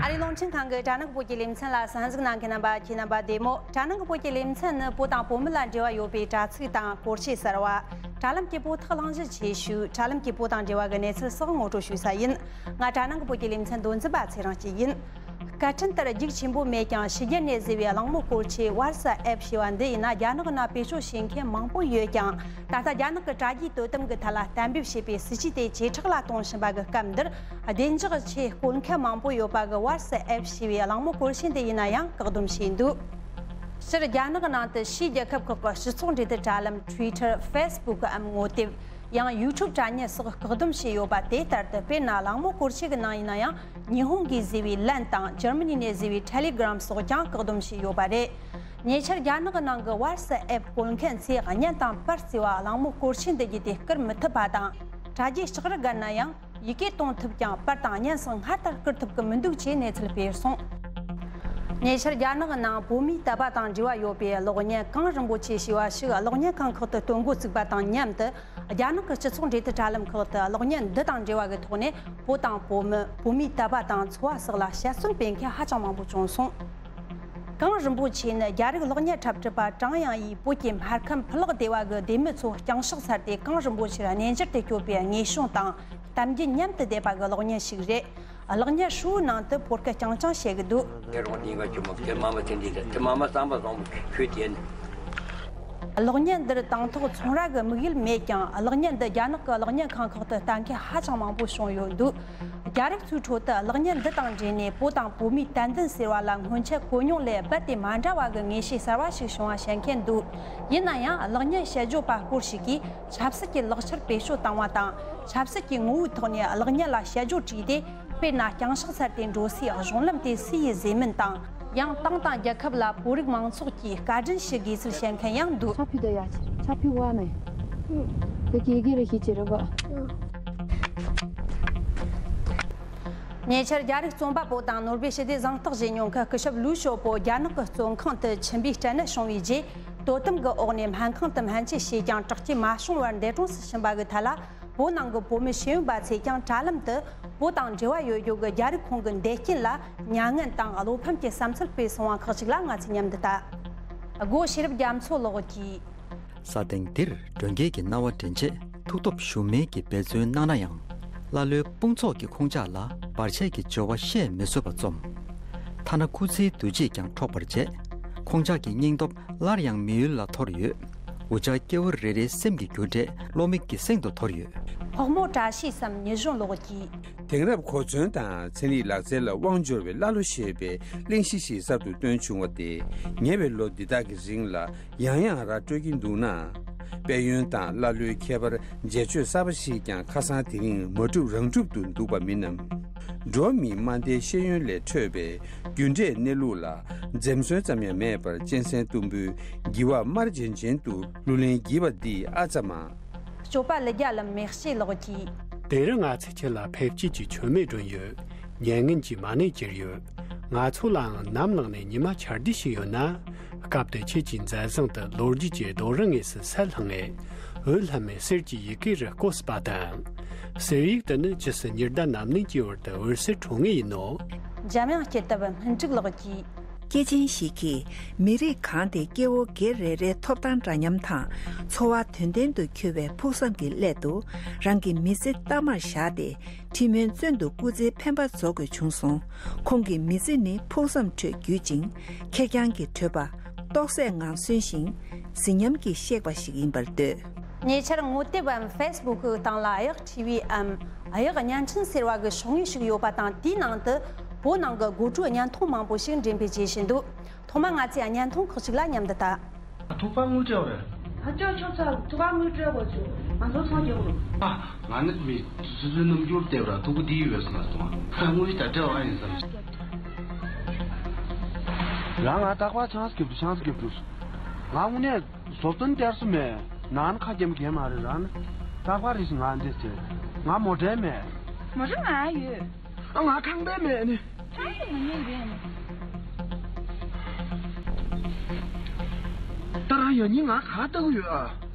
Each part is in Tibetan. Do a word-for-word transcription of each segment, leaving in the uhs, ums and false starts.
ཨ་རིའི་རླུང་འཕྲིན་ཁང་གི་དྲ་ནང་གི་བོད་ཀྱི་ལེ་ཚན་ལ་གསན་གཟིགས་གནང་མཁན་རྣམ་པ། ཁྱེད་རྣམ་པ་བདེ་མོ། དྲ་ནང་གི་བོད་ཀྱི་ལེ་ཚན་ནི་བོད་དང་བོད་མི་ལ་འབྲེལ་བ་ཡོད་པའི་དྲ་ཚིགས་དང་སྐོར་བཤད་གསར་བ། དྲ་ལམ་གྱི་བོད་ཐོག་གླེང་གཞི་ཆེ་ཤོས། དྲ་ལམ་གྱི་བོད་དང་འབྲེལ་བ་གི་གནས་ཚུལ་སོགས་ངོ་སྤྲོད་ཞུ་ས་ཡིན། ང་དྲ་ནང་གི་བོད་ཀྱི་ལེ་ཚན་མདོ་འཛིན་པ་ཚེ་རིང་སྐྱིད་ཡིན། སྐད་འཕྲིན་ལྟར་རྒྱུག་ཆེན་པོ་མེད་ཀྱང་ཕྱི་རྒྱལ་ནས་བཟོས་པའི་གླེང་མོལ་སྐོར་ཆས་ཝར་སི་ཨེབ་ཞེས་པ་འདི་ཡིན་ན། རྒྱ་ནག་ནང་བེད་སྤྱོད་བྱེད་མཁན་མང་པོ་ཡོད་ཀྱང་། ད་ལྟ་རྒྱ་ནག་གི་དྲ་རྒྱའི་དོ་དམ་གྱི་ཐད་ལ་གཏན་འབེབས་བྱས་པའི་སྲིད་ཇུས་དེ་ཇེ་དྲག་ལ་གཏོང་བཞིན་པ་གི་སྐབས་འདིར། བདེ་འཇགས་ཆེད་བཀོལ་མཁན་མང་པོ་ཡོད་པ་གི་ཝར་སི་ཨེབ་ཞེས་པའི་གླེང་མོལ་སྐོར་ཆས་འདི་ཡིན་ན་ཡང་བཀག་སྡོམ་བྱས་འདུག་སྤྱིར་རྒྱ་ནག་ནང་དུ་ཕྱིའི་རྒྱལ་ཁབ་ཁག་གི་སྤྱི་ཚོགས་འབྲེལ་མཐུད་དྲ་ལམ་Twitter། Facebook འམ་ངོ་དེབ། ཡང་YouTube དྲ་བརྙན་སོགས་བཀག་སྡོམ་བྱས་ཡོད་པ་དེ་ལྟར་དུ། དཔེར་ན་གླེང་མོལ་སྐོར་ཆས་ཀྱི་ནང་ཡིན་ན་ཡང་ཉི་ཧོང་གིས་བཟོས་པའི་Line དང་འཇར་མ་ནི་ནས་བཟོས་པའི་Telegram སོགས་ཀྱང་བཀག་སྡོམ་བྱས་ཡོད་པ་རེད། ཉེ་ཆར་རྒྱ་ནག་གི་ནང་གི་ཝར་སི་ཨེབ་བཀོལ་མཁན་ཚོས་བརྙན་དང་པར་བརྩིས་པ་གླེང་མོལ་སྐོར་ཆས་འདི་བརྒྱུད་དེ་བསྐུར་མི་ཐུབ་པ་དང་། དྲ་རྒྱའི་ལྕགས་རི་བརྒལ་ན་ཡང་ཡི་གེ་གཏོང་ཐུབ་ཀྱང་པར་དང་བརྙན་སོགས་སྔར་ལྟར་བསྐུར་ཐུབ་ཀྱི་མི་འདུག་ཅེས་གནས་ཚུལ་སྤེལ་སོང་། ཉེ་ཆར་རྒྱ་ནག་ནང་བོད་མིའི་དད་པ་དང་འབྲེལ་བ་ཡོད་པའི་གློག་བརྙན་གངས་རིན་པོ་ཆེ་ཞེས་པ་ཞིག་གློག་བརྙན་ཁང་ཁག་ཏུ་སྟོན་འགོ་བཙུགས་པ་དང་མཉམ་དུ། རྒྱ་ནག་གི་སྤྱི་ཚོགས་འབྲེལ་མཐུད་དྲ་ལམ་ཁག་ཏུ་གློག་བརྙན་འདི་དང་འབྲེལ་བ་གི་ཐོག་ནས་བོད་དང་བོད་མི། བོད་མིའི་དད་པ་དང་འཚོ་བ་སོགས་ལ་དཔྱད་རྩོམ་སྤེལ་མཁན་ཧ་ཅང་མང་པོ་བྱུང་སོང་། གངས་རིན་པོ་ཆེ་ནི་རྒྱ་རིགས་གློག་བརྙན་འཁྲབ་ཁྲིད་པ་ཀྲང་དབྱང་ཡིས་བོད་ཀྱི་སྨར་ཁམས་ཕུ་ལག་སྡེ་བ་གི་སྡེ་མི་ཚོ་བརྐྱངས་ཕྱག་འཚལ་ཏེ་གངས་རིན་པོ་ཆེར་གནས་མཇལ་དུ་བསྐྱོད་པའི་དངོས་བྱུང་དང་གཏམ་རྒྱུད་མཉམ་དུ་བསྡེབས་པ་གི་གློག་བརྙན་ཞིག་རེད། གློག་བརྙན་ཧྲིལ་བོའི་ནང་དུ་བོད་སྐད་རྐྱང་རྐྱང་བཤད་ཀྱི་འདུག་རྒྱལ་རོང་དེ་ཡིན་ག་ཁྱོད་མ་དེ་མ་མ་དེ་འདི་རེད། དེ་མ་མ་བསམ་པ་བཟང་པོ་ཁྱོད་དེ་ནི། གློག་བརྙན་འདིར་དང་ཐོག་ཚོང་ར་གི་དམིགས་ཡུལ་མེད་ཀྱང་། གློག་བརྙན་འདི་རྒྱ་ནག་གི་གློག་བརྙན་ཁང་ཁག་ཏུ་ལྟ་མཁན་ཧ་ཅང་མང་པོ་བྱུང་ཡོད་འདུག་རྒྱ་རིགས་ཚོའི་ཁྲོད་དུ་གློག་བརྙན་འདི་དང་འབྲེལ་ནས་བོད་དང་བོད་མིའི་དད་འདུན་ཟེར་བ་ལ་སྔོན་ཆད་གོ་མྱོང་ལས་རྦད་དེ་མ་འདྲ་བ་གི་ངེས་ཤེས་གསར་བ་ཞིག་བྱུང་བ་བཤད་མཁན་འདུག་ཡིན་ན་ཡང་གློག་བརྙན་དཔྱད་བརྗོད་པ་སྐོར་ཞིག་གིས་ཆབ་སྲིད་ཀྱི་ལག་ཆར་བེད་སྤྱོད་བཏང་བ་དང་། ཆབ་སྲིད་ཀྱི་ངོ་བོའི་ཐོག་ནས་གློག་བརྙན་ལ་དཔྱད་བརྗོད་བྲིས་ཏེ། དཔེར་ན་རྐྱང་ཕྱག་འཚལ་ཏེ་འགྲོ་སའི་གཞུང་ལམ་དེ་སུ་ཡིས་བཟོས་མིན་དང་། ཡང་ཏང་དང་རྒྱལ་ཁབ་ལ་བོད་རིགས་མང་ཚོགས་ཀྱིས་བཀའ་དྲིན་ཞུ་དགོས་ཚུལ་བཤད་མཁན་ཡང་འདུག་ཆ་ཕི་ད་ཡ་ཆི་ཆ་ཕི་ཝ་ནས་དེ་གེ་གེ་རེ་ཤི་ཅི་རེ་བ། ཉེ་ཆར་རྒྱ་རིགས་རྩོམ་པ་པོ་དང་ནོར་བྷེལ་ཞི་བདེ་གཟེངས་རྟགས་བཞེས་མྱོང་མཁན་སྐུ་ཞབས་ལུའུ་ཞའོ་པོ་རྒྱ་ནག་གི་བཙོན་ཁང་དུ་འཆིང་བའི་སྐྲན་ནད་བྱུང་བའི་རྗེས། དོ་དམ་གྱི་འོག་ནས་སྨན་ཁང་དུ་སྨན་བཅོས་བྱས་ཀྱང་དྲག་སྐྱེད་མ་བྱུང་བར་འདས་གྲོངས་སུ་ཕྱིན་པ་གི་ཐད་ལ། བོད་ནང་གི་བོད་མི་ཤེས་ཡོན་པ་ཚོས་ཀྱང་དྲ་ལམ་དུ་བོད་དང་འབྲེལ་བ་ཡོད་རྒྱུ་གི་རྒྱ་རིགས་ཁོང་གི་འདས་རྐྱེན་ལ་མྱ་ངན་དང་བློ་ཕམ་གྱི་བསམ་ཚུལ་སྤེལ་སོང་བ་ཁག་ཅིག་ལ་ང་ཚོས་མཉམ་དུ་ལྟ། སྒོ་ཤེས་རབ་རྒྱ་མཚོ་ལགས་ཀྱིས། ས་སྟེང་འདིར་མགྲོན་ཁྱེད་ཀྱི་རྣ་བ་འདྲེན་ཆེད་ཐུགས་སྟོབས་ཞུམ་མེད་ཀྱིས་འབད་བརྩོན་གནང་ན་ཡང་། ཀླ་ཀློའི་དཔུང་ཚོགས་ཀྱིས་ཁོང་ཅག་ལ་བར་ཆད་ཀྱི་སྦྱོར་བ་བཤད་མི་བཟོད་པ་རྩོམ། ཐ་ན་སྐུ་ཚེའི་འདུ་བྱེད་ཀྱང་འཕྲོག་པར་བྱེད། ཁོང་ཅག་གི་སྙིང་སྟོབས་སླར་ཡང་མི་ཡུལ་ལ་འཐོར་ཡོད། འུ་ཅག་སྐྱེ་བོ་རེ་རེའི་སེམས་ཀྱི་རྒྱུ་འབྲས་བློ་མིག་གི་སེང་དུ་འཐོར་ཡོད། ཕག་མོ་བཀྲ་ཤིས་སམ་ཉི་གཞོན་ལགས་ཀྱིས། དེང་རབས་གོ་མཚོན་དང་ཚན་རིག་ལག་རྩལ་ལ་དབང་འབྱོར་བའི་ཀླ་ཀློ་ཞེས་པའི་གླེང་གཞི་ཞིག་གསར་དུ་བཏོན་བྱུང་བ་སྟེ། ཉེ་བའི་ལོ་འདི་དག་གི་རིང་ལ་ཡང་ཡང་ར་སྤྲོད་ཀྱིན་འདུག་ན། དཔལ་ཡོན་དང་ཀླ་ཀློའི་ཁྱད་པར་འབྱེད་ཆོས་གསར་པ་ཞིག་ཀྱང་ཁ་སང་དེ་རིང་མ་གྲུབ་རང་གྲུབ་ཏུ་འདུག་པ་མིན་ནམ། འགྲོ་བ་མིའི་དམའ་མཐའི་ཤེས་ཡོན་ལས་འཕྲོས་པའི་རྒྱུ་འབྲས་གནས་ལུགས་ལ་འཛེམ་ཟོན་ཙམ་ཡང་མེད་པར་གཅན་གཟན་གཏུམ་པོའི་འགྱིབ་བ་དམར་ལྗེན་ལྗེན་དུ་གླུ་ལེན་བགྱིས་པ་འདིས་ཨ་ཙམ་མ། སྤྱོད་པ་ལི་རྒྱ་ལམ་མེག་ཤེས་ལགས་ཀྱིས། དེ་རིང་ང་ཚོས་ཁྱེད་ལ་ཕེབས་སྐྱེལ་གྱི་མཆོད་མེ་སྒྲོན་ཡོད། མྱ་ངན་གྱི་མ་ཎི་གྱེར་ཡོད། ང་ཚོ་ལའང་ནམ་ལངས་ནས་ཉི་མ་འཆར་ལྡི་ཞིག་ཡོད་ན། སྐབས་དེར་ཁྱེད་ཀྱི་མཛད་བཟང་དུ་ལོ་རྒྱུས་ཀྱི་རྡོ་རིང་ངོས་སུ་གསལ་ལྷང་ངེ། འོད་ལྷམ་མེ་གསེར་གྱི་ཡི་གེ་རུ་བརྐོས་པ་དང་། གསེར་ཡིག་དེ་ནི་ཇི་སྲིད་ཉི་ཟླ་ནམ་ལངས་ཀྱི་འོག་ཏུ་འོད་ཟེར་འཕྲོ་ངེས་ཡིན་ནོ། འཇམ་དབྱངས་སྐྱིད་ཐབས་སྨིན་དྲུག་ལགས་ཀྱིས། སྐྱེས་ཆེན་ཞིག་གིས་མི་རིགས་གང་དེའི་སྐྱེ་བོ་སྒེར་རེ་རེའི་ཐོབ་ཐང་འདྲ་མཉམ་དང་འཚོ་བ་དོན་ལྡན་དུ་འཁྱོལ་བའི་ཕུགས་བསམ་གྱི་སླད་དུ་རང་གི་མི་ཚེ་གཏའ་མར་བཞག་སྟེ། ཁྲི་སྨོན་བཙོན་དུ་སྐུ་ཚེའི་འཕེན་པ་རྫོགས་དགོས་བྱུང་སོང་། ཁོང་གི་མི་ཚེ་ནི་ཕུགས་བསམ་ཁྲོད་བརྒྱུད་ཅིང་། ཁེར་རྐྱང་གི་བགྲོད་པ། རྟོགས་སད་ངང་སོན་ཞིང་། གཟི་ཉམས་ཀྱིས་གཤེགས་པ་ཞིག་ཡིན་པར་འདོད། ཉེ་ཆར་ངོ་དེབ་བམ་ཕེ་སི་བུག་གི་སྟེང་ལ་གཡག་ཊི་ཝི་འམ་གཡག་བརྙན་འཕྲིན་ཟེར་བ་གི་ཤོག་ངོས་ཤིག་ཡོད་པ་དང་། དེའི་ནང་དུ་བོད་ནང་གི་དགོད་བྲོའི་བརྙན་ཐུང་མང་པོ་ཞིག་འགྲེམས་སྤེལ་བྱེད་བཞིན་འདུག་ཐོག་མར་ང་ཚོས་བརྙན་ཐུང་ཁག་ཅིག་ལ་མཉམ་དུ་ལྟ། ཐུག་པ་དངུལ་སྤྲད་པ་རེད། ཨ་ཅོ་ཆོག་ཆོག་ཐུག་པ་དངུལ་སྤྲད་དགོས་བྱུང་། ང་ཚོ་ཚོང་རྒྱག་རུང་། ཨ། ང་ནི་མི་སོ་སོའི་རྣམ་འགྱུར་བལྟས་པ་ར་ཐུག་པ་འདི་ཡོད་སོང་ན་སོང་ང་། དངུལ་ཞིག་ད་སྤྲད་པ་ཡིན་བསམ། རང་ང་རྟག་པར་ཆང་ས་རྒྱབ་འདུག་ཆང་ས་རྒྱབ་འདུག་ང་དངོས་གནས་བཟོ་སྟོན་སྟེར་སུ་མེད། ནང་ཁ་རྒྱབ་རྒྱབ་མ་རེད། རང་ནི་རྟག་པར་རེད་ཟེར། ང་འདི་ཟེར། ང་མོ་ཊ་མེད། མོ་ཊ་ང་ཡོད། ཨ། ང་ཁང་པའི་མེད་ནི། ཁང་པའི་མ་ཉན་རེད་ནི། ད་རང་ཡང་སྙིང་ང་ག་ལྟ་གི་ཡོད་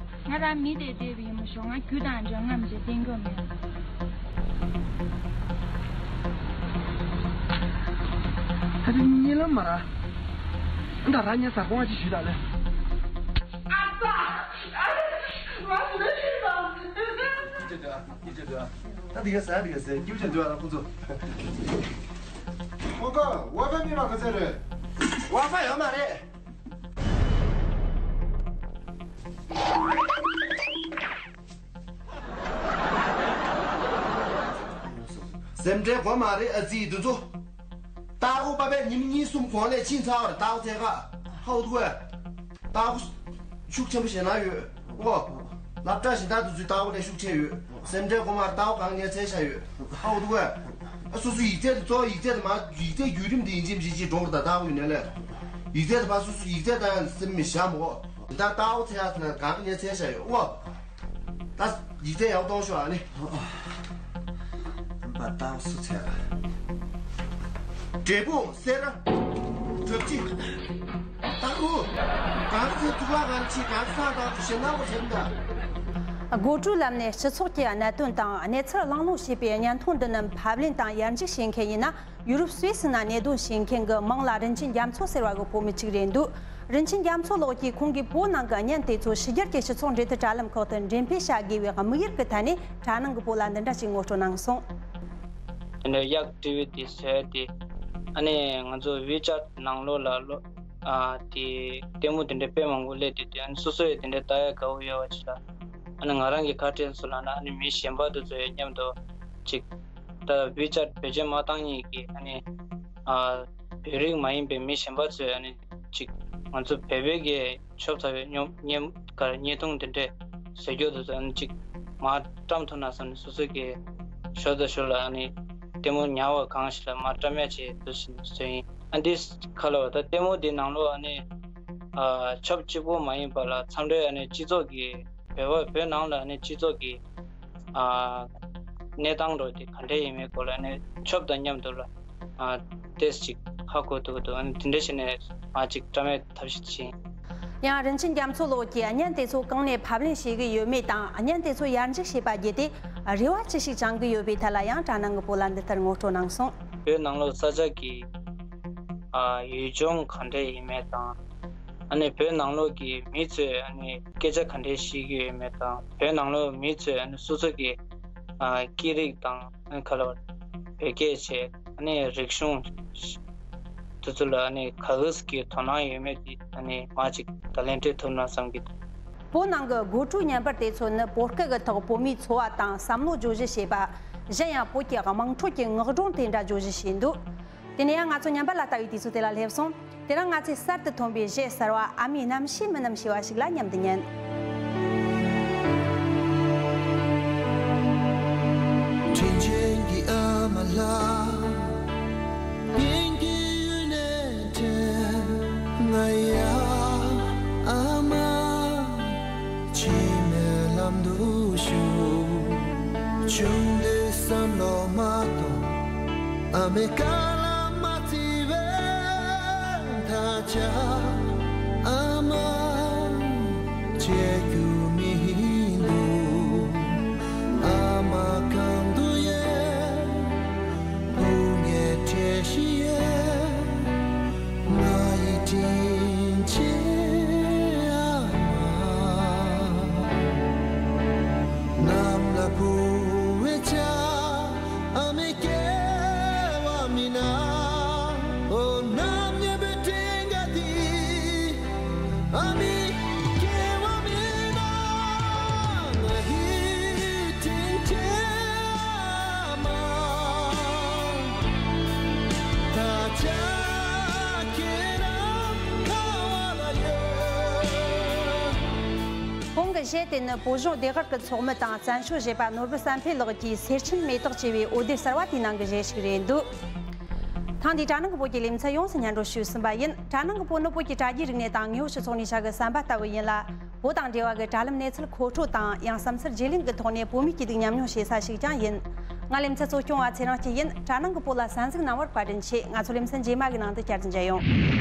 ཨ། ང་རང་མི་དེ་བལྟས་པ་ཡིན་པ་ཞོག་ང་རྒྱུ་དང་འདྲ་རྔམ་ཅིག་བསྟན་གྱི་མེད། ཉེ་ལམ་མ་ར། ད་ར་ཉེ་ས་ཁོང་ཅི་ཞུས་ད་ལེ། ཨ་ཙ། ང་ཞི་ད་ཞི་ད། ཡིད་ཆེས་འདུག་ཨ། ཡིད་ཆེས་འདུག་ཨ། ད་འདི་ག་ཟེར་འདི་ག་ཟེར་ཡིད་ཆེས་འདུག་ཨ་ཁོང་ཚོ། ཁོང་ཀ་ཝའི་ཕའི་མེད་པ་ག་ཚད་རེད། ཝའི་ཕའི་ཡོད་མ་རེད། སེམས་ཁྲལ་དགོས་མ་རེད་ཨ་ཙི་འདི་ཚོ། ཏཱ་ཧུ་པ་པས་ཉིན་གཉིས་གསུམ་གོང་ནས་ཕྱིན་ཚར་བ་རེད། ཏཱ་ཧུ་ཚེ་ཁ་ཧའུ་ཐུ་ཨེ། ཏཱ་ཧུ་ཤུགས་ཆེན་པོ་ཞེ་ན་ཡོད། ཨོ། སློབ་གྲྭ་གཞན་དག་ཏུ་ཚུད་ཏཱ་ཧུ་ལས་ཤུགས་ཆེ་ཡོད། སེམས་ཁྲལ་དགོས་མ་རེད། ཏཱ་ཧུ་གང་ངལ་ཚད་ཤ་ཡོད། ཧའུ་ཐུ་ཨེ། ཨ་སོ་སོ་ཡིག་ཚད་དུ་གཙོ་བོ་ཡིག་ཚད་དུ་མ་ཡིག་ཚད་བརྒྱུད་རིམ་དེ་ཡིན་གཅིག་མིན་གཅིག་འགྲོ་བར་ད་ཏཱ་ཧུ་ཡིན་ནས་ལས། ཡིག་ཚད་དུ་ཕ་སོ་སོ་ཡིག་ཚད་དང་སེམས་མི་བཞག་མོ། ད་ཏཱ་ཧུ་ཚེ་ཡ་ཟེར་ན་གང་ངལ་ཚད་ཤ་ཡོད། ཨོ། ད་ཡིག་ཚད་ཡག་གཏོང་ཤོག་ཨ་ནི། ཨམ་པ་ཏའོ་སུ་ཚེ་ཨ། འབྲས་སྤུངས་སེ་ར། གྲུབ་ཆེ། ཏ་རུ། གངས་ཚེ་ཐུག་ལ་ང་ཆེ་གངས་སང་དང་ཞེ་ན་བ་ཞེ་ན། སྒོ་ཁྲུའི་ལམ་ནས་སྤྱི་ཚོགས་ཀྱི་གནད་དོན་དང་གནས་ཚུལ་གླེང་སློང་བྱེད་པའི་བརྙན་ཐུང་འདི་རྣམས་ཕབ་ལེན་དང་ཡར་འཇུག་བྱེད་མཁན་ཡིན་ན། ཡུ་རོབ་སུད་སི་ནང་གནས་སྡོད་བྱེད་མཁན་གྱི་མིང་ལ་རིན་ཆེན་རྒྱ་མཚོ་ཟེར་བ་གི་བུ་མོ་གཅིག་རེད་འདུག་རིན་ཆེན་རྒྱ་མཚོ་ལགས་ཀྱིས་ཁོང་གི་བོད་ནང་གི་བརྙན་དེ་ཚོ་ཕྱི་རྒྱལ་གྱི་སྤྱི་ཚོགས་འབྲེལ་མཐུད་དྲ་ལམ་ཁག་ཏུ་འགྲེམས་སྤེལ་བྱ་དགོས་པའི་དམིགས་ཡུལ་གྱི་ཐད་ནས་དྲ་ནང་གི་བོད་ལ་འདི་འདྲ་ཞིག་ངོ་སྤྲོད་གནང་སོང་། དེ་འདྲ་གཡག་བཀྲུས་པའི་དེ་བཟོས་དེ། ཨ་ནི་ང་ཚོ་ཝི་ཅཊ་ནང་ལོགས་ལ་ལོ། ཨ་དེ་ལྟད་མོ་དེ་འདྲ་དཔེ་མང་པོ་སླེབས་དེ་དེ་ཨ་ནི་སོ་སོ་ཡི་དེ་འདྲ་ལྟ་ཡ་དགའ་བོ་ཡོད་པ་ཅིག་ལ། ཨ་ནི་ང་རང་གི་ཁ་བྲལ་སོང་ལབ་ན་ཨ་ནི་མི་གཞན་པ་དེ་ཚོ་ཡི་མཉམ་དུ་ཅིག་ད་ཝི་ཅཊ་བེད་སྤྱོད་མ་བཏང་མཁན་གྱི་ཨ་ནི། ཨ། བོད་རིགས་མ་ཡིན་པའི་མི་གཞན་པ་ཚོས་ཨ་ནི་ཅིག་ང་ཚོ་བོད་པའི་གི་ཆོབ་ཚ་བའི་སྙོམ་སྙོམ་གར་བརྙན་ཐུང་དེ་འདྲས་བཟོ་རྒྱུ་དེ་ཚོ་ཨ་ནི་ཅིག་མར་བཀྲམ་ཐུབ་ན་བསམ་ནས་སོ་སོ་གི་ཞོར་དང་ཞོར་ལ་ཨ་ནི་ལྟད་མོ་ཉར་བ་གང་ཞིག་ལ་མར་བཀྲམ་ཡ་བྱེད་འདུག་ཟེར་ནས་བཟོས་ཡིན། ཨ་འདི་ཁ་ལོ་ད་ལྟད་མོ་འདི་ནང་ལོགས་ཨ་ནི་ཨ་ཆོབ་གཅིག་པོ་མ་ཡིན་པ་ལ་མཚམས་རེ་ཨ་ནི་སྤྱི་ཚོགས་ཀྱི་བོད་པ་བོད་ནང་ལ་ཨ་ནི་སྤྱི་ཚོགས་ཀྱི་ཨ་གནས་སྟངས་འགྲོ་དེ་ག་འདྲས་ཡིན་མིན་སྐོར་ལ་ཨ་ནི་ཆོབ་དང་མཉམ་དུ་ལ་ཨ་ཏེས་ཅིག་ཧ་གོ་ཐུབ་ཀྱི་འདུག་ཨ་ནི་དེ་འདྲས་བྱས་ནས་ང་ཅིག་བཀྲམ་ཡའི་ཐབས་ཤེས་བྱས་ཡིན། ཡང་རིན་ཆེན་རྒྱ་མཚོ་ལགས་ཀྱིས་བརྙན་དེ་ཚོ་གང་ནས་ཕབ་ལེན་བྱེད་ཀྱི་ཡོད་མེད་དང་བརྙན་དེ་ཚོ་ཡར་འཇུག་བྱས་པ་བརྒྱུད་དེ་རེ་བ་ཅི་ཞིག་བཅང་གི་ཡོད་པའི་ཐད་ལ་ཡང་དྲ་ནང་གི་བོད་ལ་འདི་ལྟར་ངོ་སྤྲོད་གནང་སོང་། བོད་ནང་ལོགས་ས་ཆ་གི་ཨ་ཡུལ་ལྗོངས་ག་འདྲས་ཡིན་མེད་དང་། ཨ་ནི་བོད་ནང་ལོགས་ཀྱི་མི་ཚོས་ཨ་ནི་སྐད་ཆ་ག་འདྲས་བཤད་ཀྱི་ཡོད་མེད་དང་། བོད་ནང་ལོགས་མི་ཚོས་ཨ་ནི་སོ་སོ་གི་ཨ་སྐད་རིགས་དང་ཨ་ནི་ག་ལ་བོད་སྐད་བྱས་ཨ་ནི་རིག་གཞུང་དེ་ཚོ་ལ་ཨ་ནི་ག་འདྲས་ཀྱི་དོ་སྣང་ཡོད་མེད་དེ་ཨ་ནི་མར་ཅིག་བརྡ་ལན་སྤྲད་ཐུབ་ན་བསམ་གྱི་འདུག་བོད་ནང་གི་སྒོ་ཁྲུའི་བརྙན་པར་དེ་ཚོ་ནི་བོད་སྐད་ཀྱི་ཐོག་བོད་མིའི་འཚོ་བ་དང་བསམ་བློ་བརྗོད་གཞི་བྱེད་པ། གཞན་ཡང་བོད་ཀྱི་དམངས་ཁྲོད་ཀྱི་ངག་སྒྲོན་དེ་འདྲ་བརྗོད་གཞི་བྱས་འདུག་དེ་ནས་ཡང་ང་ཚོ་བརྙན་པར་ལ་ལྟ་བའི་དུས་ཚོད་དེ་ལ་སླེབས་སོང་། དེ་རིང་ང་ཚོས་གསར་དུ་ཐོན་པའི་གཞས་གསར་བ་ཨ་མའི་རྣམ་ཤེས་མི་རྣམ་ཤེས་པ་ཞིག་ལ་མཉམ་དུ་ཉན། དྲིན་ཅན་གྱི་ཨ་མ་ལགས། དབྱིན་ཇིའི་ཡུལ་ནས་དྲན། ང་ཡ་ཨ་མ། འཆི་མེད་ལམ་དུ་ཞུགས། ཆུང་དུས་བསམ་བློ་མ་གཏོང་། ཨ་མའི་བཀའ་ལ་མ་བརྩི་བས། ད་ཆ་ཨ་མ་བརྗེད་རྒྱུ་མི་འདུག་ཨ་མ་གང་དུ་ཡོད། བུ་ངའི་བཀྲ་ཤིས་ཡོད། ང་ཡི་དྲིན་ཆེན་ཨ་མ། གནམ་ལ་འཕུར་བའི་བྱ། ཨ་མའི་སྐྱེ་བ་མི་ན། འོ་ནམ་ཉེ་བའི་སྤྲིན་དཀར་འདི། ཨ་མའི་སྐྱེ་བ་མི་ན། ང་ཡི་དྲིན་ཆེན་ཨ་མ། ད་ཆ་ཁྱེད་རང་ཁ་བ་ལ་ཡོད། གོང་གི་གཞས་དེ་ནི་བོད་གཞུང་བདེ་སྒར་གྱི་ཚོགས་མི་དང་བཙན་བྱོལ་གཞས་པ་ནོར་བུ་བསམ་འཕེལ་ལགས་ཀྱིས་སེར་ཆེན་མེ་ཏོག་ཅེས་པའི་འོད་སྡེར་གསར་བ་དེའི་ནང་གི་གཞས་ཤིག་རེད་འདུག་ཐེངས་འདིའི་དྲ་ནང་གི་བོད་ཀྱི་ལེ་ཚན་ཡོངས་སུ་སྙན་སྒྲོན་ཞུས་ཟིན་པ་ཡིན། དྲ་ནང་གི་བོད་ནི་བོད་ཀྱི་དྲ་རྒྱའི་རིག་གནས་དང་དངོས་ཡོད་སྤྱི་ཚོགས་ནས་བྱ་དགའི་ཟམ་པ་ལྟ་བུ་ཡིན་ལ། བོད་དང་འབྲེལ་བ་གི་དྲ་ལམ་གནས་ཚུལ་མཁོ་སྤྲོད་དང་ཡང་བསམ་ཚུལ་བརྗེ་ལེན་གྱི་ཐོག་ནས་བོད་མིའི་སྐྱིད་སྡུག་མཉམ་མྱོང་བྱེད་ས་ཞིག་ཀྱང་ཡིན། ང་ལེ་ཚན་གཙོ་སྐྱོང་བ་ཚེ་རིང་སྐྱིད་ཡིན། དྲ་ནང་གི་བོད་ལ་གསན་གཟིགས་གནང་བར་བཀའ་དྲིན་ཆེ། ང་ཚོ་ལེ་ཚན་རྗེས་མ་གི་ནང་དུ་བསྐྱར་དུ་མཇལ་ཡོང་།